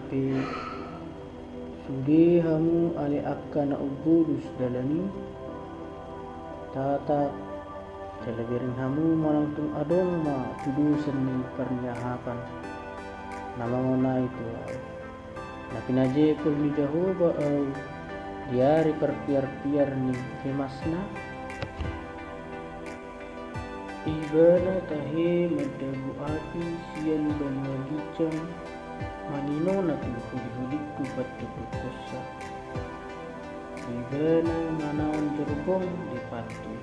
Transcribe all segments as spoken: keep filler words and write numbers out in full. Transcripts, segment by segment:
Pe sude hamu ale angka na umbolus dalan i, tatap jala bereng hamu manang tung adong ma tudosan ni parniahapan na mangonai tu ahu. Na pinajepol ni Jahowa ahu di ari parpiarpiar ni rimasna. Ibana tahe mandabu api sian banua ginjang, maninona tu holiholiku panjundungkonsa. Ibana manaon jorbong di pantu.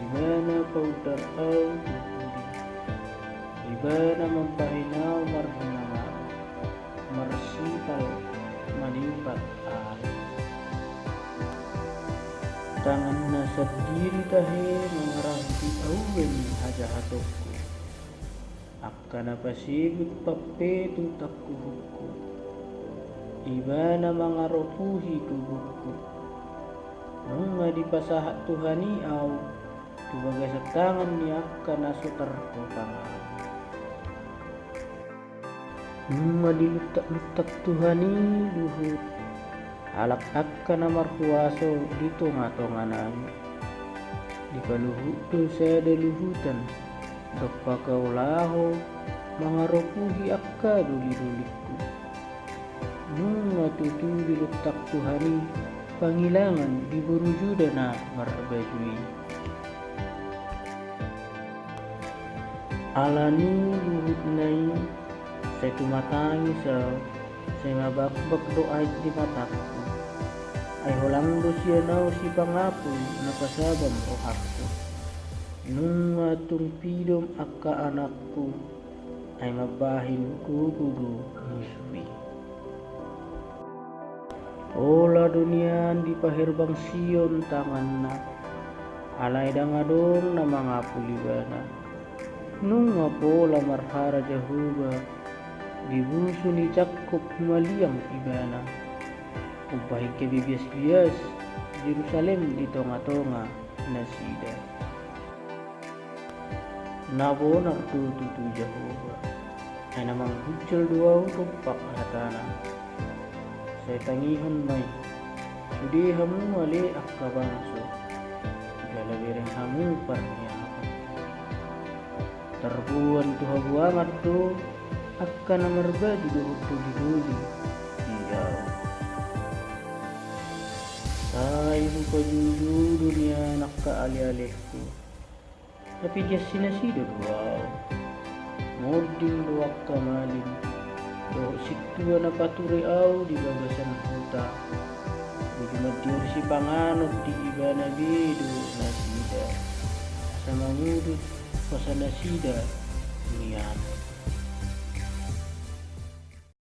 Ibana paundar ahu tu pudi. Ibana mambahen ahu marhinamangan, marsipal manimpat ari. Tanganna sandiri tahe mangarahoti ahu ni hajahatonku. Angka na pasibut pampetung tangkuhukku. Ibana mangaropuhi tubungku. Nunga dipasahat Tuhan i ahu tu bagasan tangan ni angka na so tarpotang ahu. Nunga diluntak-luntak Tuhan i luhut halak angka na marhuaso di tonga-tonga nami. Dipaluhut do sada luhutan, dompak ahu laho mangaropuhi angka doli-dolingku. Nunga tutu diluntak Tuhan i pangilangan di boru Juda na marbaju i. Alani luhutna i, sai tumatangis ahu, sai mabakbak do aek di matangku. Ai holang do sian ahu sipangapul na pasabam rohangku. Nunga tung pidom angka anakku, ai mambahen gogo do musu i. Pola do nian dipaherbang Sion tanganna, alai ndang adong na mangapul ibana. Nunga pola marhara Jahowa, di busu ni Jakkob humaliang ibana. Umbahen gabe bias-bias Jerusalem di tonga-tonga nasida. Na bonar do tutu Jahowa, ai na manggunjal do ahu dompak hatana. Sai tangihon ma i, sude hamu ale angka bangso, jala bereng hamu parniahapan. Tarboan tu habuangan do angka na marbaju dohot doli-doli di ahu. Sai hupajuju do nian angka ale-alengku. Tapi diassi nasida do ahu. Monding do angka malim dohot sintua na pature ahu di bagasan huta. Uju mandior sipanganon di ibana be do nasida, asa mangudut hosa nasida nian.